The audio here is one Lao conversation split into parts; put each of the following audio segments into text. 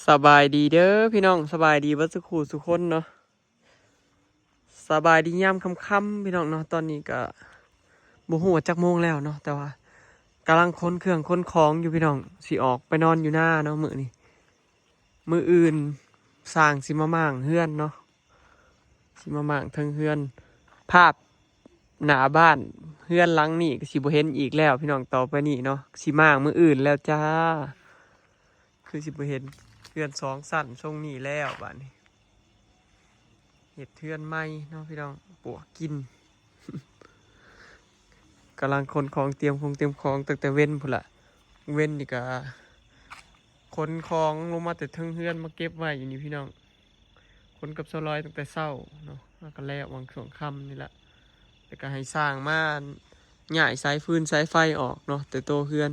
ສະບາຍດີເດີພີ່ນ້ອງ ສະບາຍດີເບິດສູ່ຄູ່ສູ່ຄົນເນາະ ສະບາຍດີຍາມຄ່ຳໆ ພີ່ນ້ອງເນາະ. ຕອນນີ້ກະບໍ່ຮູ້ວ່າຈັກໂມງແລ້ວເນາະ ແຕ່ວ່າກຳລັງຂົນເຄື່ອງຂົນຂອງຢູ່ພີ່ນ້ອງ ຊິອອກໄປນອນຢູ່ນາເນາະມື້ນີ້. ມື້ອື່ນຊ່າງຊິມາມ້າງເຮືອນເນາະ ຊິມາມ້າງເທິງເຮືອນ. ພາບໜ້າບ້ານເຮືອນຫຼັງນີ້ກໍຊິບໍ່ເຫັນອີກແລ້ວພີ່ນ້ອງ ຕໍ່ໄປນີ້ເນາະ ຊິມ້າງມື້ອື່ນແລ້ວຈ້າ. ຄືຊິບໍ່ເຫັນເຮືອນສອງຊັ້ນຊົງນີ້ແລ້ວບາດນີ້ ເຮັດເຮືອນໃໝ່ເນາະພີ່ນ້ອງ ປວກກິນ. ກຳລັງຂົນຂອງ ຕຽມຄົງຕຽມຂອງຕັ້ງແຕ່ເວັນພຸ້ນລະ. ເວັນນີ້ກະຂົນຂອງລົງມາແຕ່ເທິງເຮືອນມາເກັບໄວ້ຢູ່ນີ້ພີ່ນ້ອງ. ຂົນກັບສາວລອຍຕັ້ງແຕ່ເຊົ້າເນາະ ແລ້ວກະແລ້ວຫວ່າງຊ່ວງຄ່ຳນີ້ລະ. ແລ້ວກະໃຫ້ຊ່າງມາຍ້າຍສາຍຟືນສາຍໄຟອອກເນາະ ແຕ່ໂຕເຮືອນ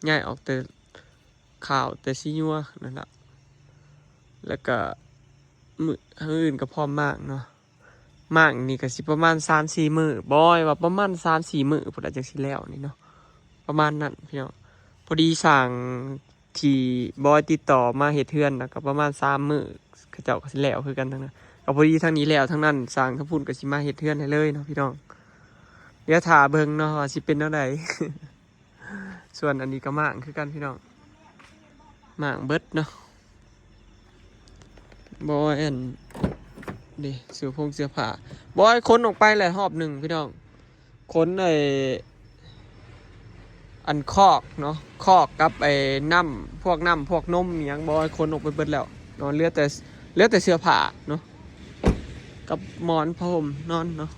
ຍ້າຍອອກແຕ່ ຂ້າວແຕ່ຊີ້ຍົວນັ້ນລະ. ແລ້ວກະມື້ ມື້ອື່ນກໍພ້ອມມ້າງເນາະ ມ້າງນີ້ກໍຊິປະມານສາມສີ່ມື້ ບອຍວ່າປະມານສາມສີ່ມື້ພຸ້ນລະ ຈັ່ງຊິແລ້ວນີ້ເນາະ ປະມານນັ້ນພີ່ນ້ອງ. ພໍດີຊ່າງທີ່ບອຍຕິດຕໍ່ມາເຮັດເຮືອນນະ ກໍປະມານສາມມື້ ເຂົາເຈົ້າກໍຊິແລ້ວຄືກັນທັງນັ້ນ. ກໍພໍດີທາງນີ້ແລ້ວ ທາງນັ້ນຊ່າງທາງພຸ້ນກໍຊິມາເຮັດເຮືອນໃຫ້ເລີຍເນາະພີ່ນ້ອງ. ດຽວຖ້າເບິ່ງເນາະວ່າຊິເປັນແນວໃດ. ສ່ວນອັນນີ້ກໍມ້າງຄືກັນພີ່ນ້ອງ ມ້າງເບິດເນາະ. ບອຍອັນ ເດ້ ເສື້ອຜົງເສື້ອຜ້າ ບອຍຂົນອອກໄປແລ້ວຮອບໜຶ່ງພີ່ນ້ອງ. ຂົນໄອ້ ອັນຄອກເນາະ ຄອກກັບໄອ້ນ້ຳ ພວກນ້ຳພວກນົມອີ່ຫຍັງ ບອຍຂົນອອກໄປເບິດແລ້ວເນາະ. ເຫຼືອແຕ່ ເຫຼືອແຕ່ເສື້ອຜ້າເນາະ ກັບໝອນຜ້າຫົ່ມນອນເນາະ.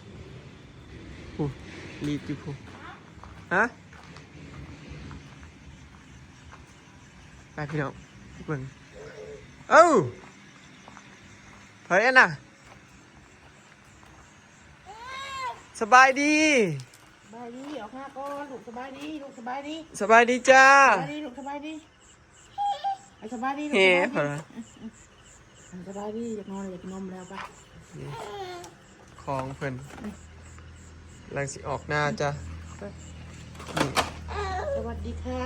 ຜູ້ລີດຢູ່ຜູ້ ຮະ ໄປພີ່ນ້ອງເບິ່ງ. ເອົ້າ ໃຜອັນນະ? ສະບາຍດີ ສະບາຍດີ ອອກມາກ່ອນລູກ ສະບາຍດີລູກ ສະບາຍດີ ສະບາຍດີຈ້າ ສະບາຍດີລູກ ສະບາຍດີ ອ່ະ ສະບາຍດີລູກ ເຮ ສະບາຍດີ ເພິ່ນວ່າ ອ່ະ ອ່ະ ອ່ະ ສະບາຍດີ ຢາກນອນ ຢາກກິນນົມແລ້ວ ໄປ ຂອງເພິ່ນ ອືມ ກຳລັງຊິອອກນາຈ້າ ໄປ ນີ້ ສະຫວັດດີຄ່ະ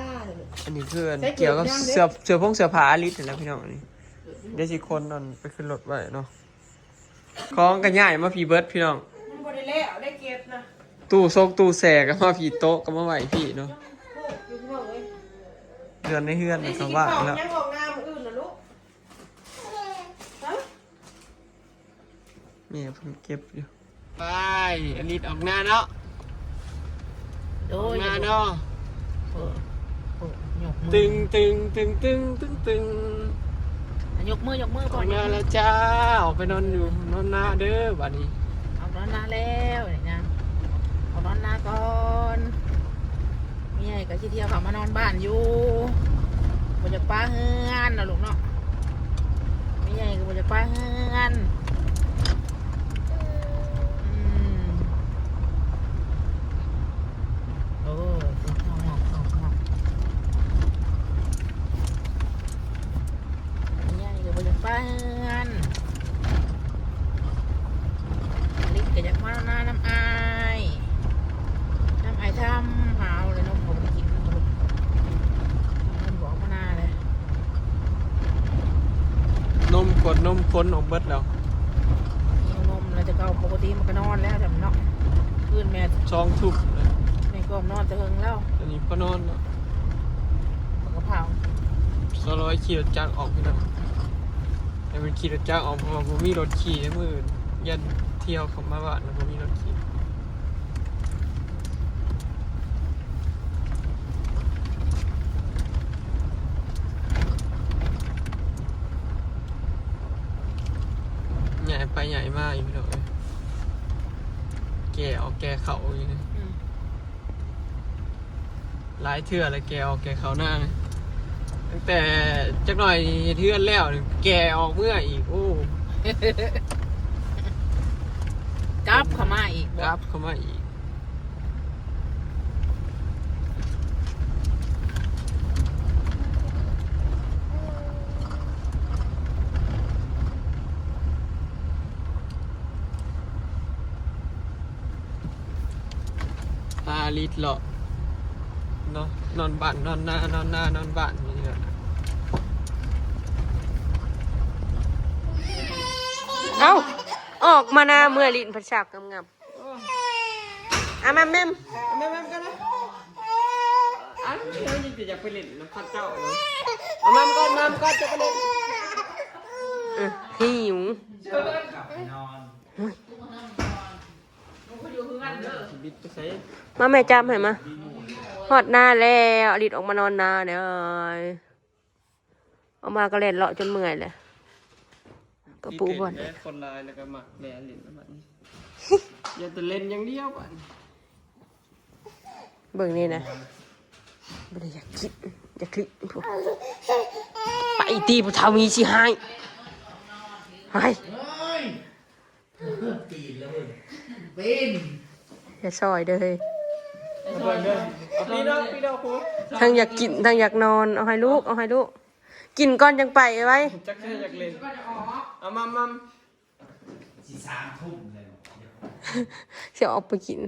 ອັນນີ້ຄືອັນ ໃສ່ເກີບ ກ່ຽວກັບ ຍັງເດ້ ເສື້ອ ເສື້ອຜົງເສື້ອຜ້າອາລິດຫັ້ນແຫຼະພີ່ນ້ອງ. ອັນນີ້ ເກີບ ດຽວຊິຂົນອັນໄປຂຶ້ນລົດໄວ້ເນາະ. ຂອງກໍຍ້າຍມາພີ້ເບິດພີ່ນ້ອງ ມັນບໍ່ໄດ້ແລ້ວ ໄດ້ເກັບນະ ຕູ້ຊົງຕູ້ແຊ່ກໍມາພີ້ ໂຕະກໍມາໄວ້ພີ້ເນາະ. ໂອ້ຍ ພີ່ນ້ອງເອີຍ ເຮືອນໃນເຮືອນກໍວ່າງແລ້ວ ຍັງອອກນາມື້ອື່ນນະລູກ ຮະ ແມ່ເພິ່ນເກັບຢູ່. ໄປ ອາລິດອອກນາເນາະ ໂດຍ ອອກນາເນາະ ເອີ ໂອ້ ຍົກມື ຕຶງ ຕຶງ ຕຶງ ຕຶງ ຕຶງ ຕຶງ ອ່ະ ຍົກມື ຍົກມື ອອກນາແລ້ວຈ້າ ອອກໄປນອນຢູ່ ນອນນາເດີບາດນີ້ ອອກນອນນາແລ້ວນີ້ນະ ອອກນອນນາກ່ອນ. ແມ່ໃຫຍ່ກໍຊິທ່ຽວເຂົ້າມານອນບ້ານຢູ່ ບໍ່ຢາກປະເຮືອນເນາະລູກເນາະ ແມ່ໃຫຍ່ກໍບໍ່ຢາກປະເຮືອນ ອືມ ໂອ້ຍ ຍາຍກໍບໍ່ຢາກໄປເຮືອນ ລິດກໍຢາກມານຳອ້າຍ ນຳອ້າຍທຳ ຫາເອົາແລ້ວ ນົມກໍບໍ່ໄດ້ກິນ ເພິ່ນບອກມານາແລ້ວ ນົມ ຂວດນົມຄົນອອກເບິດແລ້ວ ຫິວນົມແລ້ວ ແຕ່ເກົ່າປົກກະຕິມັນກໍນອນແລ້ວ ຈຳເນາະ ຄືນແມ່ ສອງທຸ່ມ ແມ່ກໍນອນແຕ່ເຫິງແລ້ວ ອັນນີ້ກໍນອນເນາະ ປາກກະເພົາ ສາວລອຍຂີ່ລົດຈັກອອກພີ່ນ້ອງ ໃຫ້ເພິ່ນຂີ່ລົດຈັກອອກ ເພາະວ່າບໍ່ມີລົດຂີ່ໃນມື້ອື່ນ ຢ້ານທ່ຽວເຂົ້າມາບ້ານແລ້ວບໍ່ມີລົດຂີ່ ຍ້າຍໄປຍ້າຍມາຢູ່ພີ່ນ້ອງເອີຍ ແກ່ອອກແກ່ເຂົ້າຢູ່ນີ້ ອືມ ຫຼາຍເທື່ອແລ້ວ ແກ່ອອກແກ່ເຂົ້ານາ ຕັ້ງແຕ່ຈັກໜ້ອຍເຮັດເຮືອນແລ້ວ ແກ່ອອກເມືອອີກ ໂອ້ ກັບເຂົ້າມາອີກ ກັບເຂົ້າມາອີກ. ພາລິດເລາະເນາະ ນອນບ້ານນອນນາ ນອນນານອນບ້ານນີ້ແຫຼະ ເອົ້າ ອອກມານາເມື່ອຫຼິ້ນພັດສາກງາມໆ. ອ່ະ ມາແມ່ມ ແມ່ມໆ ກັນນະ. ອັນນີ້ເຮົາຈະຢາກໄປຫຼິ້ນນຳເຂົາເຈົ້າ. ເອົາມາກ່ອນ ມາກ່ອນ ຈະໄປຫຼິ້ນ. ເອີ ຫິວ. ນອນ. ມາແມ່ ຈັບໃຫ້ມາ. ຮອດນາແລ້ວ ອາລິດອອກມານອນນາເດີ. ອອກມາກໍແລ່ນເລາະຈົນເມື່ອຍແຫຼະ ກໍປູບ່ອນ. ຄົນຫຼາຍແລ້ວກໍມັກແລ່ນຫຼິ້ນແລ້ວບັດນີ້ ຢ່າແຕ່ເລ່ນຢ່າງດຽວບັດນີ້. ເບິ່ງນີ້ນະ ບໍ່ໄດ້ຢາກກິນ ຢາກຫຼິ້ນພຸ້ນ. ໄປຕີ ຜູ້ເຖົ້າມີຊິຮ້າຍ ໄປ. ເອີຍ ປີນແລ້ວເວີ້ຍ ປີນ. ຢ່າຊ່ອຍເດີເຮີ້ຍ. ເອົາປີນເດີ ເອົາປີນດອກ ປີນດອກ. ທັງຢາກກິນ ທັງຢາກນອນ. ເອົາໃຫ້ລູກ ເອົາໃຫ້ລູກກິນກ່ອນຈັ່ງໄປໄວ. ຈັກຊິຢາກຫຼິ້ນ. ເອົາມາມາ ຊິສາມທຸ່ມແລ້ວ ຊິອອກໄປກິນ.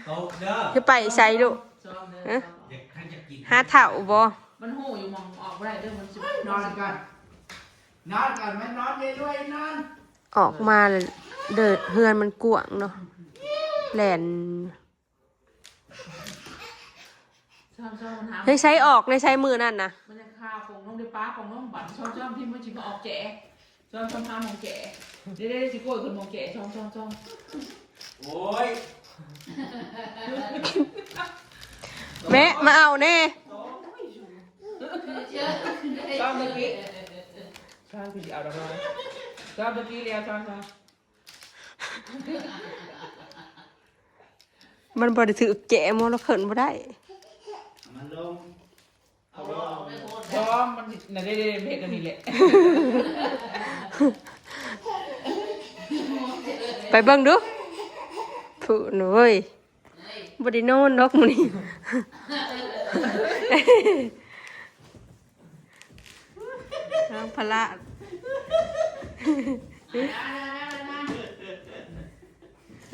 ຕົກເດີ ຊິໄປໃສລູກ? ຮະ? ຢາກ ຄັນຢາກກິນ ຫາເຖົ້າບໍ່? ມັນຮູ້ຢູ່ໝ່ອງອອກບໍ່ໄດ້ເດີ ມັນຊິນອນກ່ອນ ນອນກ່ອນ ແມ່ນນອນເດລວຍນອນ. ອອກມາແລ້ວເດີ ເຮືອນມັນກວ້າງເນາະ ແລ່ນ. ຊອມໆ ມັນຫາ ໃນໃສອອກ ໃນໃສມື້ນັ້ນນະ ມັນຍັງຄາປົງລົງໄດ້ ປ້າປົງລົງບັດ ຊອມໆ ທີ່ມັນຊິມາອອກແຈ ຊອມໆ ຫາໝ່ອງແຈ ເດ້ໆ ຊິໂກຍຂຶ້ນໝ່ອງແຈ ຊອມໆ ຊອມ. ໂອ້ຍ ແມ່ ມາເອົາແດ່. ຊອມຕະກີ້ ຊອມຄືຊິເອົາດອກໄມ້ ຊອມຕະກີ້ແລ້ວ ຊອມໆ. ມັນບໍ່ໄດ້ຖືກແຈ ໝໍລະເຂີນບໍ່ໄດ້ ມັນລົງ ເອົາລົງ ຊອມ ມັນຊິ ນະເດ້ໆ ເຮັດອັນນີ້ແຫຼະ. ໄປເບິ່ງດູ ພຸ້ນເວີ້ຍ ບໍ່ໄດ້ນອນດອກມື້ນີ້. ນ້ອງພະລະ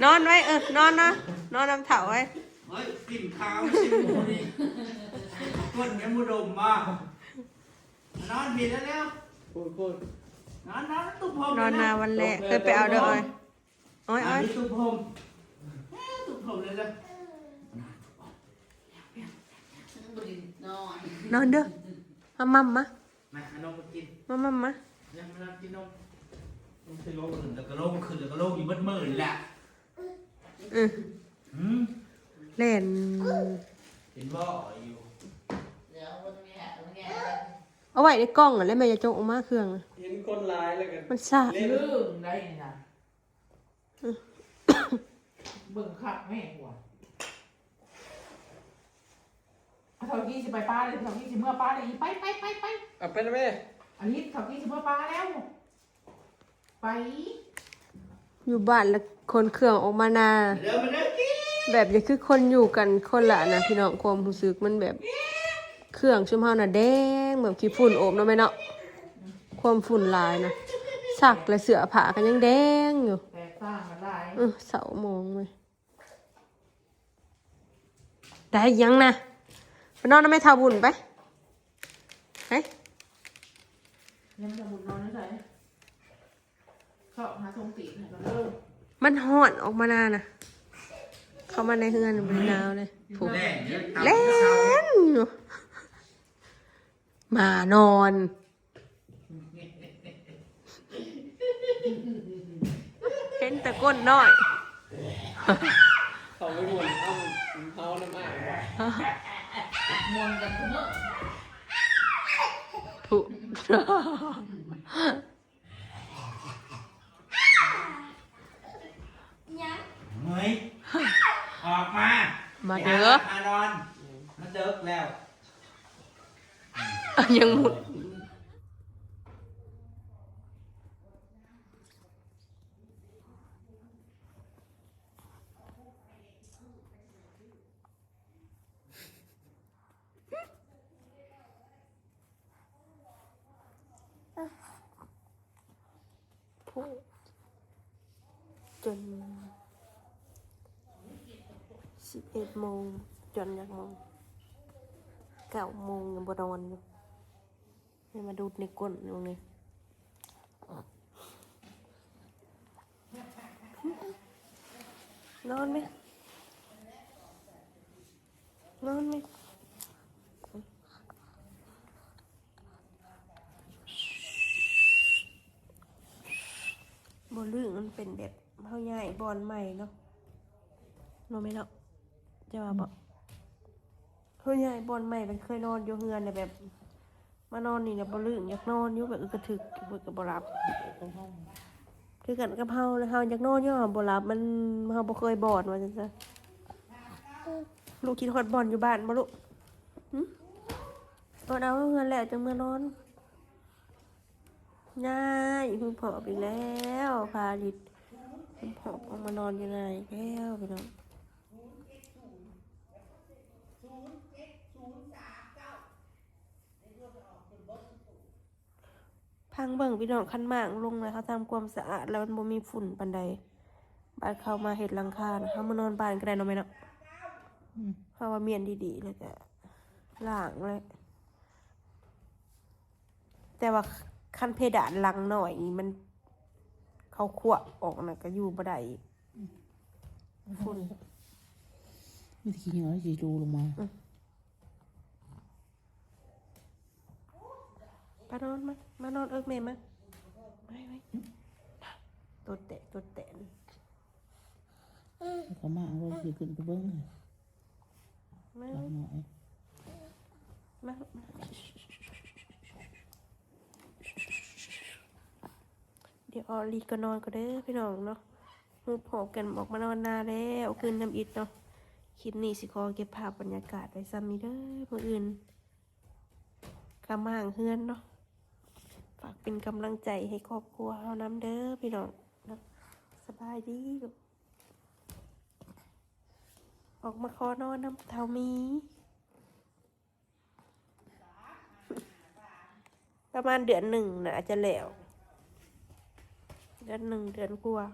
ນອນໄວ້ ເອີ ນອນນະ ນອນນຳເຖົ້າໄວ້. ເຮີ້ຍ ກິ່ນຄາວຊິໝູນີ້ ກົ້ນຍັງບໍ່ດົມມາ ນອນພີ້ແລ້ວ ໂອ້ຍ ນອນ ນອນ ຕຸບຜົມ ນອນນາວັນແລກ ເຄີຍໄປເອົາເດີ ໂອ້ຍ ໂອ້ຍ ອ່າ ໂອ້ຍ ມີຕຸບຜົມ ເອີ ຕຸບຜົມແລ້ວ ນອນ ນອນເດີ ມາ ມາ ມາ ມາ ເອົານົມມາກິນ ມາ ມາ ມາ ມາກິນນົມ. ມັນຊິລົງຂຶ້ນ ແລ້ວກໍລົງ ຂຶ້ນ ແລ້ວກໍລົງຢູ່ເບິດມື້ນີ້ແຫຼະ. ອື ຫືມ ແລ່ນ ເຫັນບໍ່ຢູ່ ເອົາໄວ້ໃນກ່ອງຫັ້ນແຫຼະ ແມ່ຢ່າຈົ່ກອອກມາເຄື່ອງນະ ເຫັນຄົນຫຼາຍແລ້ວກໍ ມັນຊາກ ເລື່ອງໃດນີ້ນະ. ເບິ່ງຄັກແມ່ກວ່າ ເຖົ້າກີ້ຊິໄປປ່າເລີຍ ເຖົ້າກີ້ຊິເມືອປ່າເລີຍ ໄປ ໄປ ໄປ ໄປ ເອົາໄປນະແມ່ ອັນນີ້ເຖົ້າກີ້ຊິເມືອປ່າແລ້ວ ໄປ. ຢູ່ບ້ານລະຂົນເຄື່ອງອອກມານາ ມາເດີ ມາເດີ ແບບຢ່າຄືຄົນຢູ່ກັນຄົນລະອັນນະພີ່ນ້ອງ ຄວາມຮູ້ສຶກມັນແບບ ເຄື່ອງຊຸມເຮົານະແດງ ແບບຂີ້ຝຸ່ນໂອບເນາະແມ່ເນາະ ຄວາມຝຸ່ນຫຼາຍນະ ຊັກແລະເສື້ອຜ້າກໍຍັງແດງຢູ່ ແຕກຕ່າງກັນຫຼາຍ ເອີ ເສົ້າໝອງເວີຍ. ໄດ້ຫຍັງນະ ໄປນອນນຳແມ່ເຖົ້າບຸນໄປ ໄປ ແມ່ເຖົ້າບຸນນອນຢູ່ໃສ? ເຂົ້າຫາຖົງຕີນໃຫ້ກ່ອນເດີ ມັນຮ້ອນອອກມານານະ ເຂົ້າມາໃນເຮືອນບໍ່ໄດ້ໜາວເລີຍ ພຸ້ນ ແລ່ນຢູ່ ແລ່ນຢູ່ ໝານອນ ເຫັນແຕ່ກົ້ນນ້ອຍ ເຂົາໄປມ່ວນເອົາເຮົານຳອ້າຍ ມ່ວນກັນເນາະ ຜູ້ ຫຍັງ ເມື່ອຍ ອອກມາ ມາເດີ ໄປຫາ ຫານອນ ມັນເດິກແລ້ວ ຍັງມຸດ ໂອ້ ຈົນສິບເອັດໂມງ ຈົນຈັກໂມງ ເກົ້າໂມງ ຍັງບໍ່ນອນຢູ່ ໃຫ້ມາດູດໃນກົ້ນຢູ່ນີ້ ນອນໄໝ? ນອນໄໝ? ບໍ່ລຶ້ງ ມັນເປັນແບບເຮົາຍ້າຍບ່ອນໃໝ່ເນາະ ເນາະແມ່ເນາະ ຈະວ່າບໍ່? ເຮົາຍ້າຍບ່ອນໃໝ່ ມັນເຄີຍນອນຢູ່ເຮືອນແບບ ມານອນນີ້ນະບໍ່ລຶ້ງ ຢາກນອນຢູ່ ແບບອຶກກະທຶກ ເພິ່ນກໍບໍ່ຫຼັບ. ຄືກັນກັບເຮົາ ເຮົາຢາກນອນຢູ່ ເຮົາບໍ່ຫຼັບ ມັນ ເຮົາບໍ່ເຄີຍບ່ອນ ວ່າຊັ້ນຊະ. ລູກຄິດຮອດບ່ອນຢູ່ບ້ານບໍ່ລູກ? ຫຶ? ບ່ອນເອົາເຮືອນແລ້ວຈັ່ງເມືອນອນ. ຍາຍ ຫູບຫອບອີກແລ້ວ ພາລິດຫູບຫອບອອກມານອນຢູ່ນາອີກແລ້ວ ພີ່ນ້ອງ. ຟັງເບິ່ງພີ່ນ້ອງ ຄັນມ້າງລົງແລ້ວ ເຮົາທຳຄວາມສະອາດແລ້ວ ມັນບໍ່ມີຝຸ່ນປານໃດ ບາດເຂົ້າມາເຮັດຫຼັງຄານະ ເຮົາມານອນບ້ານກໍໄດ້ເນາະແມ່ເນາະ. ອືມ ເພາະວ່າມ້ຽນດີໆ ແລ້ວກໍລ້າງແລ້ວ. ແຕ່ວ່າຄັນເພດານຫຼັງນ້ອຍນີ້ ມັນ ເຂົາຄວບອອກນະ ກໍຢູ່ບໍ່ໄດ້ອີກ ອືມ ຝຸ່ນ ມີແຕ່ຂີ້ເຫຍື້ອຊິຫຼູລົງມາ. ອືມ ມານອນ ມາ ມານອນເອິກແມ່ ມາ ໄປ ໄປ ຕົດແຕະ ຕົດແຕະ ເຂົາມາເອົາ ຊິຂຶ້ນໄປເບິ່ງ ມາ ມາ ມາ ມາ. ດຽວອອລີກໍນອນກ່ອນເດີພີ່ນ້ອງເນາະ ຫູບຫອບກັນອອກມານອນນາແລ້ວ ຄືນທຳອິດເນາະ. ຄລິບນີ້ຊິຂໍເກັບພາບບັນຍາກາດໄວ້ຊ່ຳນີ້ເດີ ມື້ອື່ນກະມ້າງເຮືອນເນາະ. ຝາກເປັນກຳລັງໃຈໃຫ້ຄອບຄົວເຮົານຳເດີພີ່ນ້ອງເນາະ. ສະບາຍດີລູກ ອອກມາຂໍນອນນຳເຖົ້າໝີ. ປະມານເດືອນໜຶ່ງນະ ອາດຈະແລ້ວ ເດືອນໜຶ່ງ ເດືອນກວ່າ.